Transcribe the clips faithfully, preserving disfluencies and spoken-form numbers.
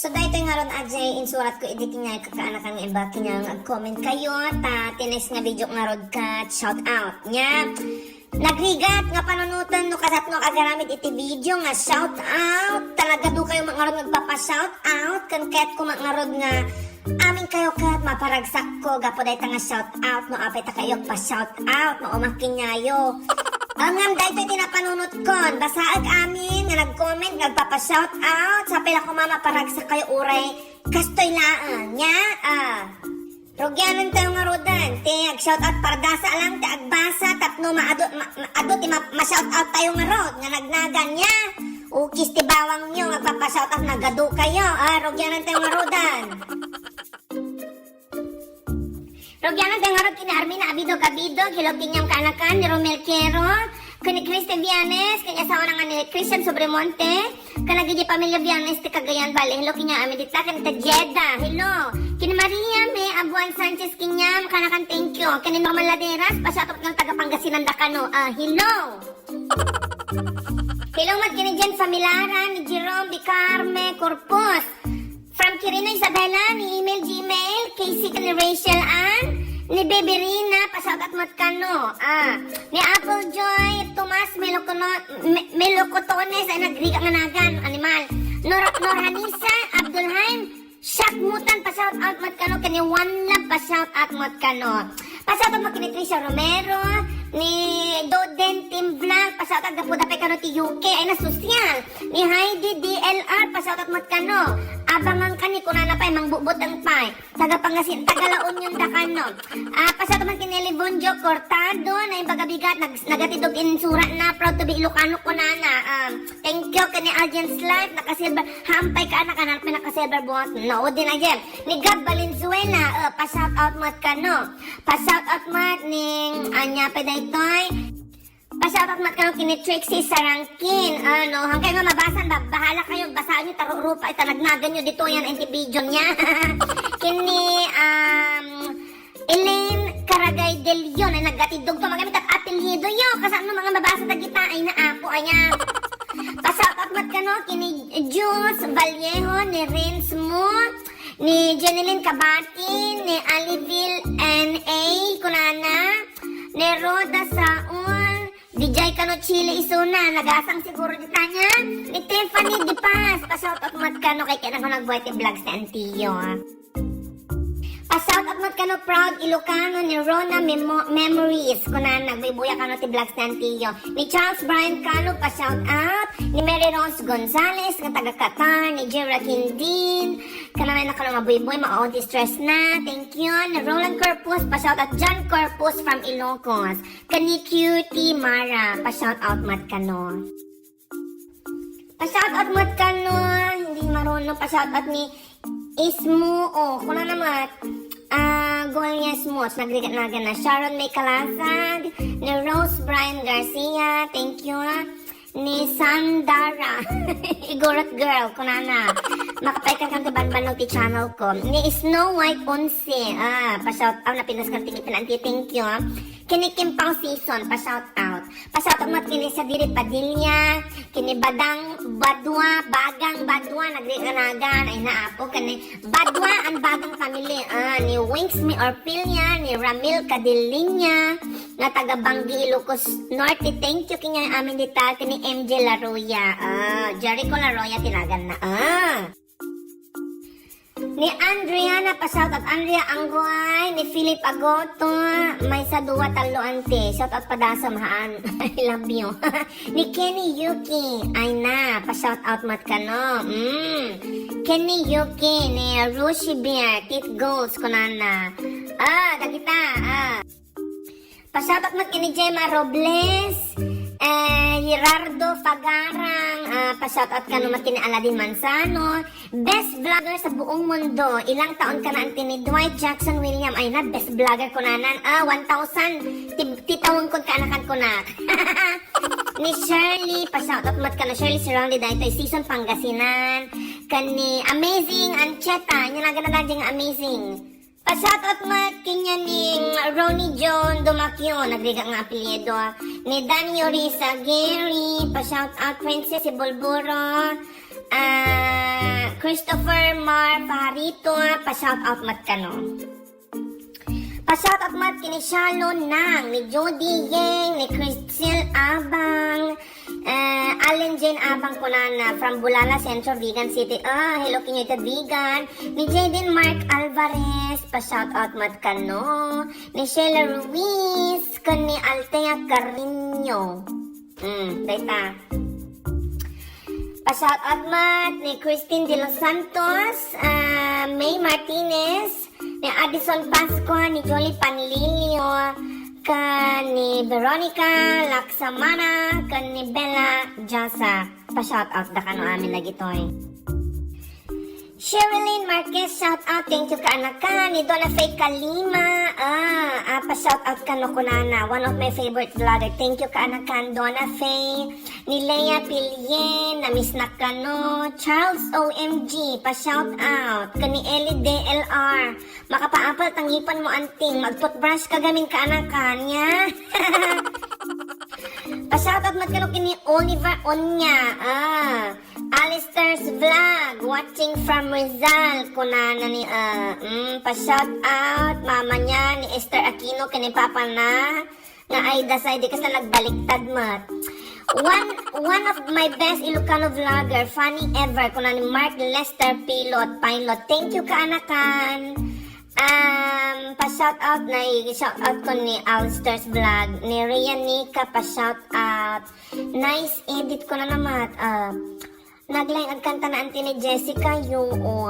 So, daytoy ngarud, Ajay, insurat ko idi kaniayo kakaanakan nga iba kaniayo nga ag-comment kayo, ta ti next nga video ngarud ket shout out. Nia, nagrigat nga panunoten no kasano agaramid iti video nga shout out. Ta nagadu kayo met ngarud nga agpapa-shout out, ken kayatko met ngarud nga amin kayo ket maparagsakko gapu dayta nga shout out no apay ta kayo agpa-shout out, maumak kaniayo. Ngem daytoy ti napanunotkon, basaek amin nga nag-comment nga agpapa-shout out, sapay la koma maparagsak kayo uray kastoy laeng. Nia, ah, rugianan tayo ngaruden. Ti ag-shout out pardasa lang ti agbasa tapno maadu, ma, ma, adu ti ma, ma-shout out tayo ngarud nga nagnagan. Nia, ukis ti bawang nyo, agpapa-shout out, nagadu kayo. Ah, rugianan tayo ngaruden. Rugianan tayo ngarud ken ni Armina Abido Gabido, hello kaniam kaanakan ni Romel Quero, ken ni Christy Vianes, ken ni asawana nga ni Christian Sobremonte, ken dagiti pamilya Vianes ti Cagayan Valley, hello kaniam amin dita, ken ni Tejeda, hello, ken ni Maria May Abuan Sanchez kaniam kaanakan, thank you, ken ni Norman Laderas, pa-shout out nga taga Pangasinan da kano, ah, hello. Hello met ken ni Jen Familara, ni Jerome Bicarme Corpus. From Quirino Isabela, ni Email Gmail, Casey ken ni Rachel Ann, ni Baby Rina, pa-shout out met kano. Ah, ni Apple Joy, Tomas Melocono-, Me-, Melocotones, ay nagrigat nga nagan, animal. Nor-, Norhanisa Abdulhaim, Shakmutan, pa-shout out met kano, ken ni One Love, pa-shout out met kano. Pa-shout out met ken ni Tricia Romero, ni Doden Team Vlog, pa-shout out gapu da pay kano ti U K, ay nasosyal. Ni Heidi D L R, pa-shout out met kano. Abangan ka ni kunana pay, mangbutbuteng pay. Taga Pangasinan, taga La Union da kano. Ah, pa-shout out met ken ni Livonjo Cortado, na imbaga bigat, nag-, nagatidog insurat na, proud to be Ilocano kunana. Um, thank you, ken ni Algen's Life, naka-silver, hampay ka, naka-, naka-silver buwas. No, din again. Ni Gab Valenzuela, uh, pa-shout out met kano. Pa-shout out met ni, ania pay daytoy? Pa-shout out met kano ken ni Trixie Sarangkin. Ano, hangkay nga mabasan, ba, bahala kayo, basahan nyo, taro rupa, itanagnagan nyo dito yan, individual niya. Ken ni, um, Elaine Caragay de Leon, ay nagatidog to, magamit at apelyido yo, kasano mga mabasa dagita, ay na apo, aya. Pa-shout out met kano ken ni Jules Vallejo, ni Renz Mo, ni Jeneline Cabati, ni Aliville N A, kunana, ni Rhoda Saul, Dijay kano Chile isuna, nagasang siguro di tanya. Ni Tiffany Di Paz, pa-shout out met kano kay kaya nagbuhay ti vlogs ni Antiyo. Pa-shout out met kano proud Ilocano ni Rona Memo-, Memories. Kuna nagbuybuya kano ti vlogs ni Antiyo. Ni Charles Brian Cano, pa-shout out. Ni Mary Rose Gonzalez, nga taga Qatar. Ni Jera Kindin. Kanamay na kano mabuybuy, ma-, o, distress na. Thank you. Ni Roland Corpus, pa-shout out. John Corpus from Ilocos. Ken ni Cutie Mara, pa-shout out met kano. Pa-shout out met kano, hindi marunong pa-shout out ni Ismo, o, kuna na met, ah, Gonya Smuts, nagrigat nagan na. Sharon May Kalasag, ni Rose Brian Garcia, thank you, ah. Ni Sandara, Igorot Girl, kunana. Makapay ka kan ti banbannog ti channel ko. Ni Snow White Onse, ah, pa-shout out, napinas kan ti ngipin, anti, thank you, ah. Ken ni Kim Pao Season, pa-shout out. Pa-shout out met ken ni Sadiri Padilla, ken ni Badang Badua, Bagang Badua, nagrigat nagan, ay na apo, ken ni Badua and Bagang family, ah, ni Wings Mi Orpilia, ni Ramil Cadilinia, nga taga Banggi, Ilocos Norte. Thank you, kanya amin dita, ken ni M J Laroya, ah, Jericho Laroya, tinagan na, ah. Ni Andrea, na pa-shout out. Andrea Angguay, ni Philip Agoto, maysa, dua, tallo, ante. Shout out padasam, haan. I love you. Ni Kenny Yuki, ay na, pa-shout out met kano. Mm. Kenny Yuki, ni Rushi Bear, Tit Goals, kunana. Ah, dagita, ah. Pa-shoutout met ken ni Gemma Robles, eh, Gerardo Fagarang, ah, pa-shoutout kano met ken ni Aladin Manzano, best vlogger sa buong mundo, ilang taon ka na, anti ni Dwight Jackson William, ay na, best vlogger kunanan, ah, one thousand, ti, ti taon kun kaanakan kunak. Ni Shirley, pa-shoutout met kano, Shirley Surrounded, daytoy Season Pangasinan, ken ni Amazing Ancheta, nya nagana daytoy nga Amazing. Pa-shoutout met kenyan ni Ronnie John Dumacio, nagrigat nga apelyido. Ni Danny Orisa Gary, pa-shoutout Princess Ibulburo. Ah, Christopher Mar Fajarito, pa-shout out met kano. Pa-shout out met ken ni Shalon Nang, ni Judy Yeng, ni Christine Abang, eh, Allen Jane Abang kunana from Bulala Centro, Vigan City. Ah, hello kenyo ita Vigan. Ni Jaden Mark Alvarez, pa-shout out met kano. Ni Sheila Ruiz, ken ni Althea Carreño. Mm, dayta. Pa-shout out met ni Christine De Los Santos, ah, May Martinez, ni Addison Pascua, ni Jolie Panlilio, ken ni Veronica Laksamana, ken ni Bella Jasa. Pa-shout out da kano amin dagitoy. Sherilyn Marquez, shout out, thank you kaanakan. Ni Donna Faye Kalima, ah, ah, pa-shout out kano kunana. One of my favorite vlogger. Thank you kaanakan, Donna Faye. Ni Lea Pilien, na-miss na kano. Charles O M G, pa-shout out. Ken ni Ellie D L R. Makapaapal ta ngipen mo anting. Mag-toothbrush ka gamin kaanakan, ya. Pa-shout out met kano ken ni Oliver Onya. Ah. Alistair's Vlog, watching from Rizal, kunana ni, ah, mm, pa-shout out, mama niya, ni Esther Aquino, ken ni papa na, nga ay dasay, di kasla nagbaliktad met. One, one of my best Ilocano vlogger, funny ever, kuna ni Mark Lester Pilot, Pilot. Thank you, kaanakan. Um, pa-shout out na, i-shout out ko ni Alistair's Vlog, ni Rian Nica, pa-shout out. Nice edit ko na naman. Ah, Naglaing agkanta na anti ni Jessica Yuo.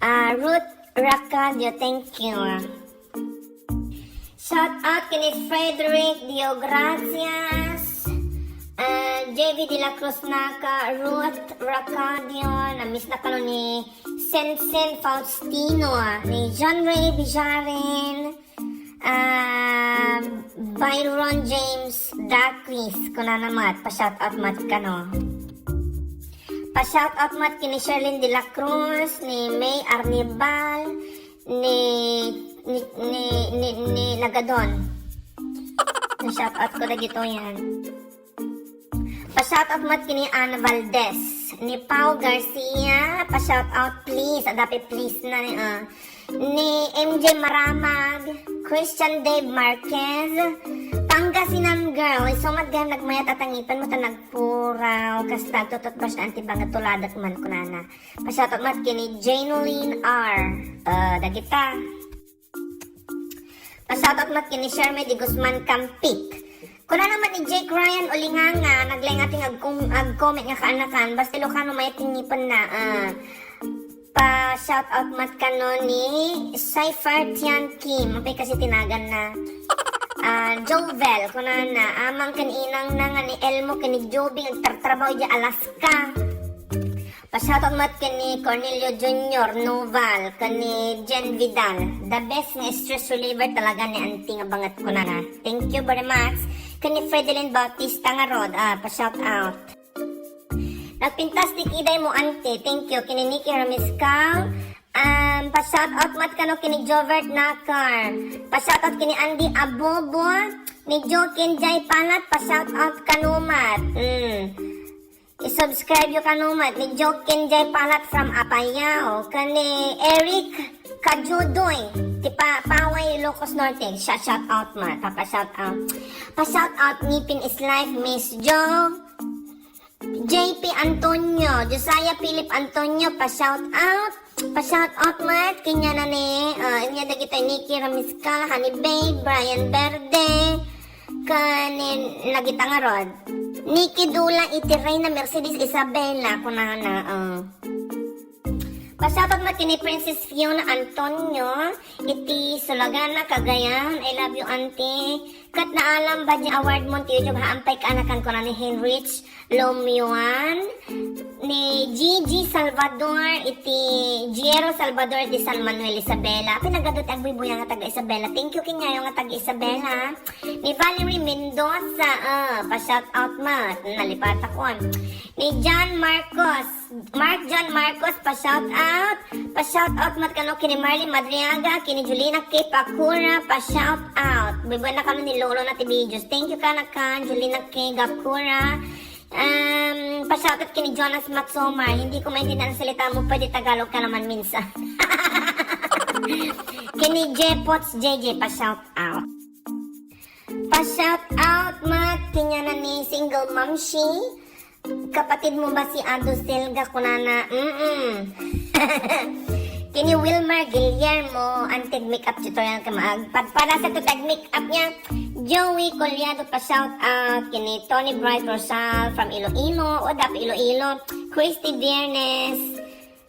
Ah, Ruth Racadio, thank you. Shout out kini Frederick Diogracias, ah, J V de la Cruz Naca, Ruth Racadio, na-miss na kano ni Sensen Faustino, ah, ni John Ray Bijarin, Ah, Byron James Daquis, kunana met, pa-shout out met kano. Pa-shout out met kini Sherlyn de la Cruz, ni May Arnibal, ni, ni, ni, ni, ni Nagadon. Na-shout out ko dagito yan. Pa-shoutout met kini Ana Valdez, ni Pau Garcia, pa-shoutout please, adda pay please na ni, ah, ni M J Maramag, Christian Dave Marquez, Pangasinan girl, isu met gayam nagmayat a tangipan mo ta nagpuraw, kasta agtututbrush na anti banget tuladak man kunana. Pa-shoutout met kini Janoline R. Ah, dagita. Pa-shoutout met ken ni Shermie de Guzman Campit. Kunana met ni Jake Ryan Olinganga, naglaing-ating ag-, ag-comment nga kaanakan, basta Ilocano mayat ti ngipenna, ah. Pa-shoutout met kano ni Cypher Tian Kim, apay kasi ti naganna. Ah, Jovel, kunana, amang ken inangna nga ni Elmo ken ni Joby agtartrabaho idiay Alaska. Pa-shoutout met ken ni Cornelio Junior Noval, ken ni Jen Vidal. The best nga stress reliever talaga ni Auntie nga banget kunana. Thank you very much. Ken ni Fredelyn Bautista ngarud, ah, pa-shoutout. Nagpintas ti kiday mo, Auntie. Thank you. Ken ni Nikki Ramizcal. Um, pa-shoutout met kano ken ni Jovert Nakar. Pa-shoutout ken ni Andy Abobo. Ni Joe Kenjay Palat, pa-shoutout kano met. Mm. I-subscribe yo kano met ni Joe Kenjay Palat from Apayao, ken ni Eric Kajudoy, ti pa-, Paway, Ilocos Norte. Shout, shout out met, papa-shout out. Pa-shout out Ngipin is Life, Miss Joe. J P Antonio, Josiah Philip Antonio, pa-shout out. Pa-shout out met, kaniana ni, ah, inya dagitoy Nikki Ramiscal, Honey Babe, Brian Verde, ken ni, dagita ngarud. Nikki Dula iti Reyna Mercedes Isabela, kunana, ah. Pa-shout out met ken ni Princess Fiona Antonio, iti Sulaganna, Cagayan. I love you, Auntie. Ket naalam ba diay award mo ti YouTube, haan pay kaanakan, kuna ni Heinrich Lomiwan, ni Gigi Salvador, iti Giero Salvador iti San Manuel, Isabela. Apay, nagadu ti agbuybuyang nga taga Isabela. Thank you kaniayo nga taga Isabela. Ni Valerie Mendoza, ah, pa-shout out met. Nalipatakon. Ni John Marcos, Mark John Marcos, pa-shout out. Pa-shout out met kano ken ni Marlene Madriaga, ken ni Julina K. Pacura, pa-shout out. Buybuyna kano ni lolo na ti videos. Thank you kaanakan, Julina K. Gapcura. Um, pa-shoutout kini Jonas Matsomar. Hindi ko maintindihan ang salita mo. Pwede Tagalog ka naman minsan. Kini J Pots J J, pa-shoutout. Pa-shoutout met kaniana ni Single Momshi. Kapatid mo ba si Ado Selga, kunana? Mm-mm. Kini Wilmar Guillermo, anti-makeup tutorial ka maag. Pagpadasa to tag makeup niya. Joey Collado, pa-shoutout. Kini Tony Bright Rosal from Iloilo. O, dapat Iloilo. Christy Viernes.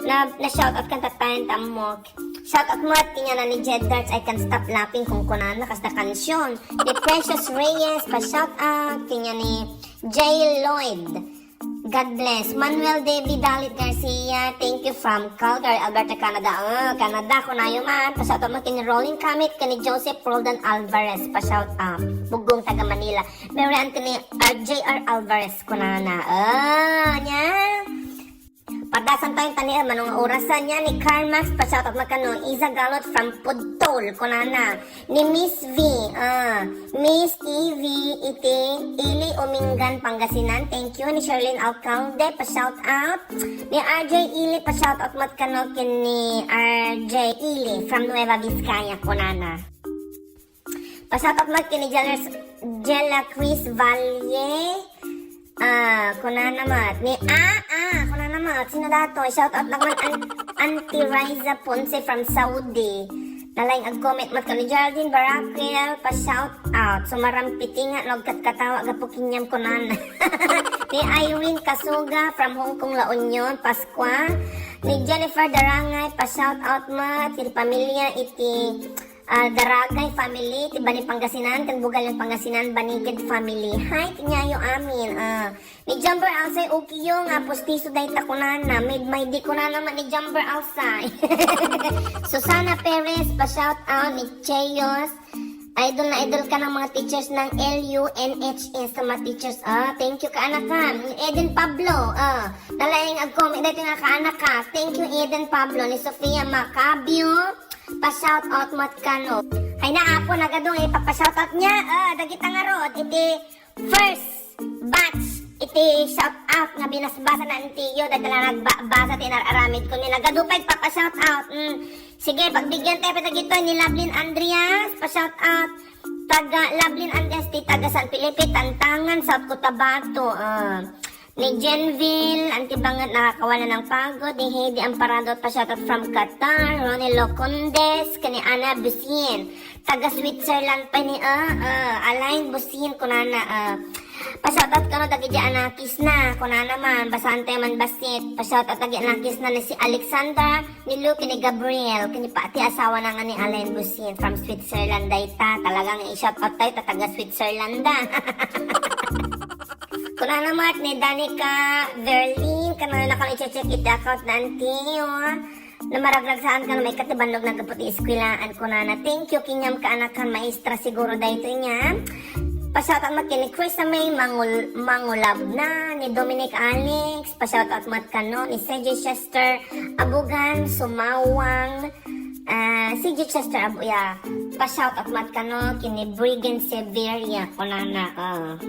Na, na-shoutout kan tattayan tammok. Shoutout met kaniana ni Jed Darts, I can't stop laughing kung kunana kasta kansion. Ni Precious Reyes, pa-shoutout. Kaniana ni Jay Lloyd. God bless. Manuel David Dalit Garcia, thank you from Calgary, Alberta, Canada. Oh, Canada, kunayo man. Pa-shoutout met kini Rolling Comet, kini Joseph Roldan Alvarez. Pa-shoutout. Bugong taga Manila. Mary Anthony, uh, J R Alvarez, kunana. Oh, niya. Padasan tayo tani, eh, manong orasan niya ni Carmax, pa-shoutout met kano, Isa Galot from Pudtol, kunana. Ni Miss V, ah, Miss T V iti Ili Umingan, Pangasinan. Thank you. Ni Sherlyn Alcalde, pa-shoutout. Ni R J Ili, pa-shoutout met kano kini R J Ili from Nueva Vizcaya, kunana. Pa-shoutout met kini Jealous, Jella Chris Valle. Ah, kunana met. Ni, ah, ah, kunana met. Sino dato? Shoutout lang met an, Auntie Riza Ponce from Saudi. Nalaing ag-comment met kano Geraldine Baraquel, pa-shoutout. Sumaram piti nga no agkatkatawa gapu kaniam, kunana. Ni Irene Kasuga from Hong Kong, La Union, Pascua. Ni Jennifer Darangay, pa-shoutout met iti pamilya iti Ah, Daragay family, ti Bani Pangasinan, ken Bugalan Pangasinan, Baniged family. Hi, kaniayo amin. Ah, ni Jumper Alsay, okay yo nga pustiso dayta kunana. Made my day kunana met ni Jumper Alsay. Susana Perez, pa-shoutout ni Cheos. Idol na idol ka ng mga teachers ng L U N H S sa mga teachers. Ah, thank you, kaanakan. Ni Eden Pablo, ah, nalaing ag-comment dayta nga kaanakan. Thank you, Eden Pablo. Ni Sofia Macabio. Pa-shoutout met kano. Ay na, Apo, nagadu nga ipapa-shoutout niya. Ah, dagita ngarud iti first batch iti shoutout nga binasbasa na antiyo, dagiti la nagbabasa ti nar-aramid ko ni nagadu pay ipapa-shoutout. Mm. Sige, pagbigyan tayo pa dagito ni Lovelyn Andreas, pa-shoutout. Taga Lovelyn Andreas ti taga San Felipe, Tantangan, South Cotabato. Ah. Ni Jenville, anti banget nakakawalan ng pagod. Ni Heidi Amparado, pa-shoutout from Qatar. Ronnie Locondes, kani Ana Busin. Taga Switzerland pa ni, ah, ah, Alain Busin, kunana, ah. Pa-shoutout kano dagiti anakis na, kunana man, basaan tayo man bassit. Pa-shoutout dagiti anakis na ni si Alexander, ni Luke, ni Gabriel, kani pa ti asawa na nga ni Alain Busin from Switzerland, dayta. Talagang i-shoutout tayo, ta taga Switzerland da. Kunana met ni Danica Verlin, kano na kami check iti account na antiyo. Namaragragsaan kano maikkat ti bannog na gapu ti eskwelaan, kunana. Thank you, kaniam kaanakan, maestra siguro daytoy niya. Pa-shoutout met ken ni Krista May Mangul-, Mangulabna, ni Dominic Alex, pa-shoutout met kano, ni C J Chester Abugan, Sumawang, Ah, C J Chester Abuya, pa-shoutout met kano, kini Brigan Severia, kunana, oh.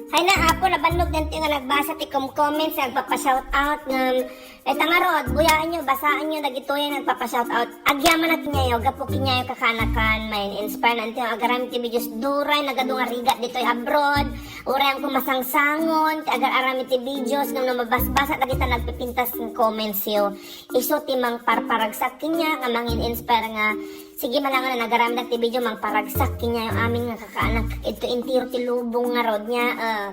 Hay na, Apo, nabannog daytoy nga nagbasa ti com-comments, nagpapa-shoutout, ngem, eh, ta ngarud, buyaen yo, basaen yo, dagitoy nagpapa-shoutout. Agyamanak kaniayo, gapu kaniayo kakaanakan, main-inspire na antiyo nga agaram ti videos, duray, nagadu nga rigat ditoy abroad, uray ko masangsangon, ti agar-aram ti videos, ngem no mabasbasa, dagita nagpipintas ng comments yo. Isu ti mangparparagsak kaniak nga mangin-inspire nga, sige, malangan na nagaramid ti video, mangparagsak kaniayo amin nga kakaanak, ito entero ti lubong ngarud niya, ah.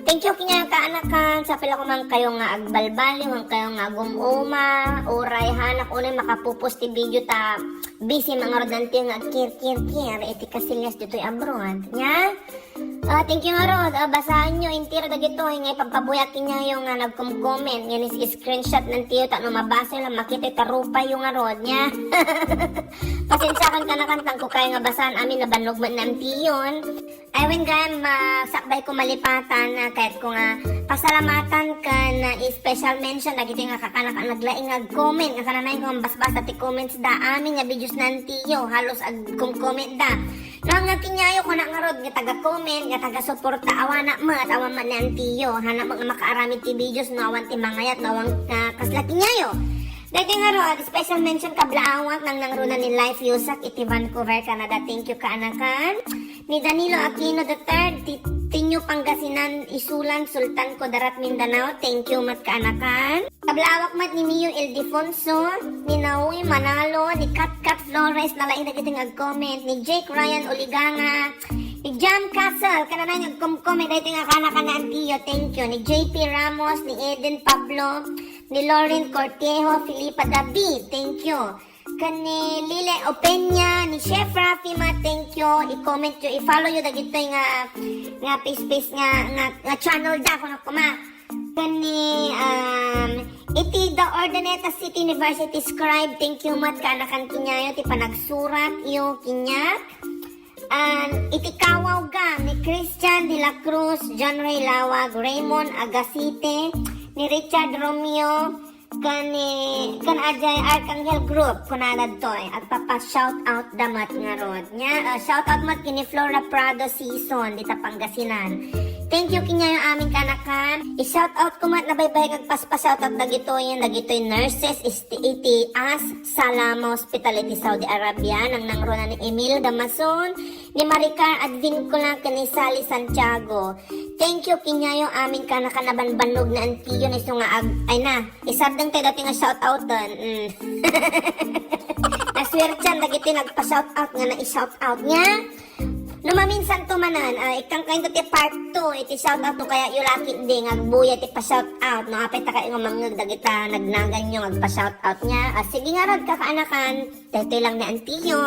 Thank you kaniayo kaanakan, sapay la ko man kayo nga agbalbaliw, man kayo nga agum-uma, uray hanak unay makapupos ti video ta, busy man ngarud antiyo nga agkirkirkir iti kasilyas ditoy abroad. Niya? Ah, thank you ngarud. Ah, basaen yo entero dagitoy nga ipagpabuyak kaniayo nga nagkom-comment. Nga ni screenshot na antiyo ta no mabasa la makita ta rupa yo ngarud niya. Pasensiakan kaanakan ta kayatko nga basaen amin, nabannog met na antiyon. Ay, wen gayam, ah, sakbay ko malipatan, ah, kayatko nga pasalamatan ken, ah, special mention dagitoy nga kakanak a naglaing nga comment nga kananayon ko nga basbasa ti comments da amin nga videos na antiyo. Halos agkom-comment da. Nga, nga kinyayo ko na ngarud nga taga-comment, nga taga-suporta, awan na met, awan man ni Antiyo. Hana met nga makaaramid ti videos no awan ti mangayat, no awan nga kasla kinyayo. Daytoy ngarud, special mention kablaawak, nangnangruna ni Life Yusak iti Vancouver, Canada. Thank you, kaanakan. Ni Danilo Aquino the third, ti Tinio Pangasinan, Isulan, Sultan, Kudarat, Mindanao. Thank you met, kaanakan. Kablaawak met ni Mio Ildefonso, ni Naoy Manalo, ni Katkat Flores, nalaing dagiti nga ag-comment, ni Jake Ryan Uliganga, ni Jam Castle, kanana nga agkom-comment, daytoy nga kaanakan ni Antiyo, thank you, ni J P Ramos, ni Eden Pablo, ni Lauren Cortejo, Filipa David, thank you. Ken ni Lile Opeña, ni Chef Rafi met, thank you. I-comment yo, i-follow yo dagitoy nga, nga page-page nga, nga, nga channel da, kuno koma. Ken ni, um, iti The Urdaneta City University scribe, thank you met, kaanakan, kinyayo ti panagsurat yo kaniak. And iti Kawawgang ni Christian de la Cruz, John Ray Lawag, Raymond Agasite, ni Richard Romeo, ken ni, ken Ajay Arcangel Group, kunana daytoy, agpapa-shout out da met ngarud. Nia, ah, shout out met ken ni Flora Prado Season, dita Pangasinan. Thank you, kinyayo amin, kaanakan. I-shout out ko met, nabaybayag agpaspa-shout out dagitoy, dagitoy nurses, iti, iti AS Salama Hospital iti Saudi Arabia, nangnangruna ni Emil Gamason, ni Maricar Advincula, ken ni Sally Santiago. Thank you, kinyayo amin, kaanakan, nabanbannog ni Antiyo, isu nga ag-, ay na, isardeng tayo daytoy nga shout out dun. Mm. Naswertian dagiti nagpa-shout out nga nai-shout out niya. No maminsan to manen, ah, ikkan kayo ti part two, iti shout out to kaya yo laki di nga agbuya ti pa-shout out, no? Apay ta kayo nga mangngeg dagita nagnagan yo nga agpa-shout out niya. Ah, sige ngarud, kakaanakan, daytoy lang ni Antiyo.